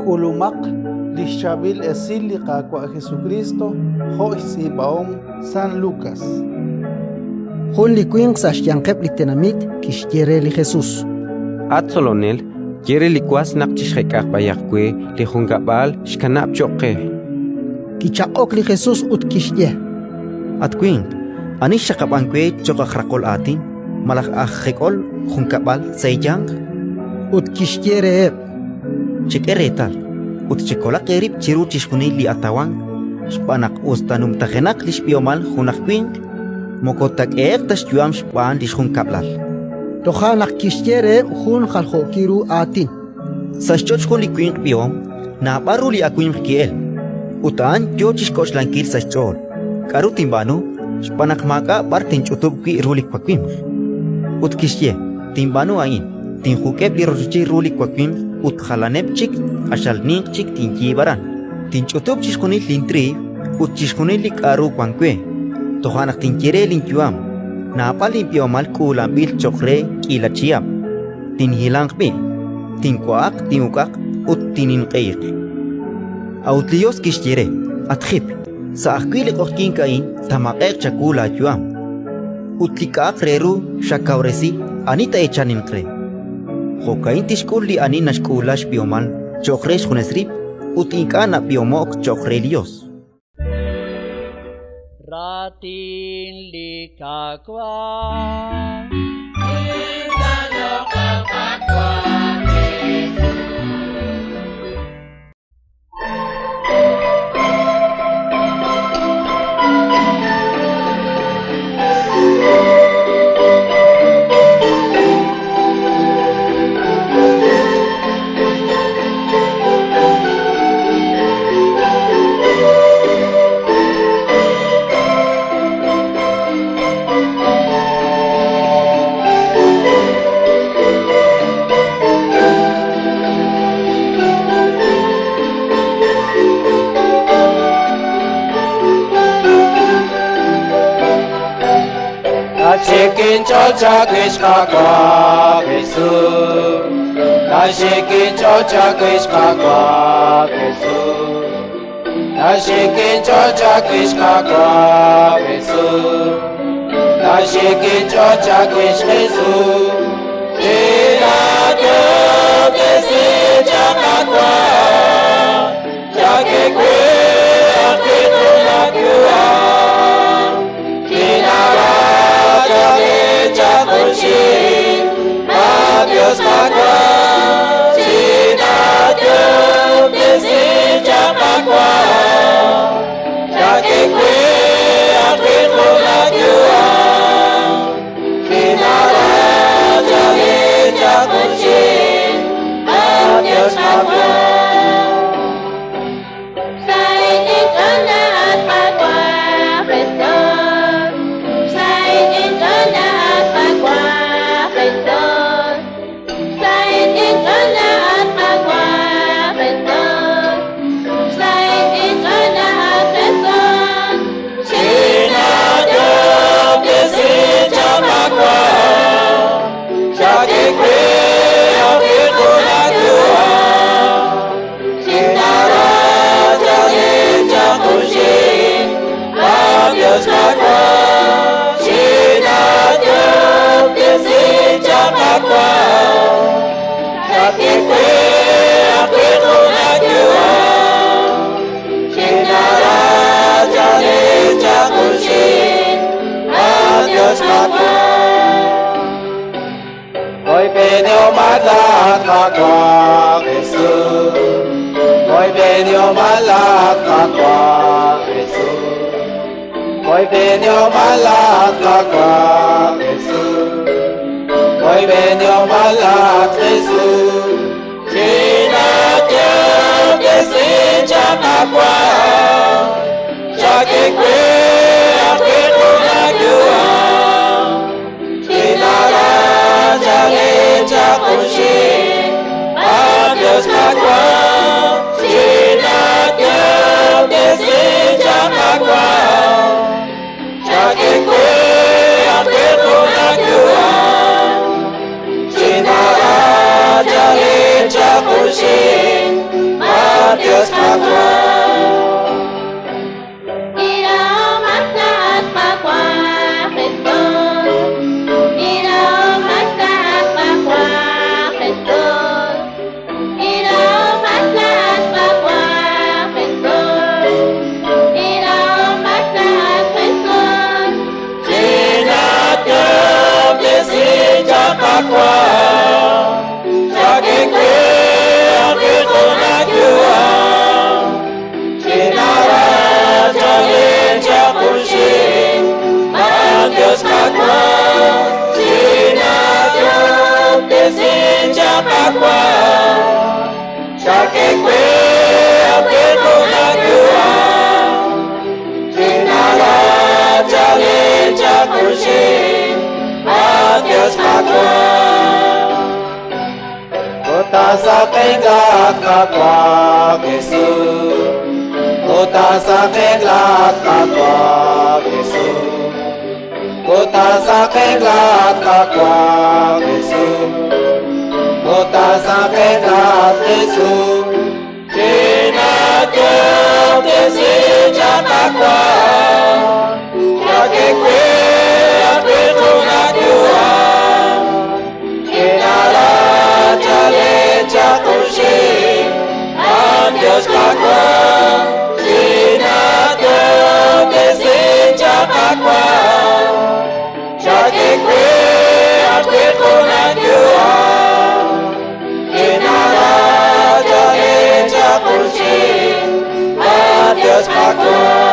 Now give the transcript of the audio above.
K'ulumaq li xChaab'il Esil li Qaawa' Jesukriist jo' xtz'iib'ahom San Lukas. Jun li winq sa' xyanqeb' li tenamit kixye re li Jesus: At Tzolonel, ye re li was naq chixjek'aq b'ayaq we li junkab'al xkanab' cho'q qe. Kichaq'ok li Jesus ut kixye: At winq, ani xxaqab'ank we cho'q aj raqol aatin malaj aj jek'ol junkab'al sa' eeyanq? Ut kixye reheb': Chek'e reetal ut chekolaq eerib' chiru chixjunil li atawank, xb'aan naq us ta numtajenaq li xb'ihomal junaq winq, moko taak'ehe'q ta xyu'am xb'aan li xjunkab'lal. Toja' naq kixye reheb' jun jaljookil ru aatin: Sa' xch'och' jun li winq b'ihom naab'al ru li awimq ki'elk, ut a'an yo chi xk'oxlankil sa' xch'ool: «K'aru tinb'aanu? Xb'aan naq maak'a' b'ar tinch'utub' wi' ru li wawimq». Ut kixye: «Tinb'aanu a'in: tinjuk'eb' li rochochil ru li wawimq ut jalaneb' chik q'axal ninq chik tinyiib' aran. Tinch'utub' chixjunil lintriiw ut chixjunil li k'aru wank we. Toja' naq tinye re linyu'am: Naab'al linb'ihomal k'uulanb'il cho'q re k'iila chihab'. Tinhilanq b'i', tinwa'aq, tin'uk'aq ut tinninq'ehiq». A'ut li Yos kixye re: «At jip, sa' ajwi' li q'oqyink a'in taamaq'e'q chawu laayu'am. Ut li k'a'aq re ru xakawresi, ani taa'eechaninq re?» Jo'ka'in tixk'ul li ani naxk'uula xb'ihomal cho'q re xjunes rib' ut ink'a' nab'ihomo'k cho'q re li Yos. Raatin li Qaawa'. Dios Qaawa'. Iromaq laa'at Qaawa' Jesus. Iromaq laa'at Qaawa' Jesus. Iromaq laa'at Qaawa' Jesus. Iromaq laa'at Jesus. Chinatob'tesi chaq Qaawa', chak'e we ajwi' junaq yu'am. Chinara chalen chaq junxil, xb'aan Dios Qaawa'. Chinatob'tesi chaq Qaawa', chak'e we ajwi' junaq yu'am. Chinara chalen chaq junxil, xb'aan Dios Qaawa'. Ut taasaqenq laa'at Qaawa' Jesus. Ut taasaqenq laa'at Qaawa' Jesus. Ut taasaqenq laa'at Qaawa' Jesus. Ut taasaqenq laa'at Jesus. Chinatob'tesi chaq Qaawa', chak'e we ajwi' junaq yu'am. Chinara chalen chaq junxil, xb'aan Dios Qaawa'. Chinatob'tesi chaq Qaawa', chak'e we ajwi' junaq yu'am. Chinara chalen chaq junxil, xb'aan Dios Qaawa'.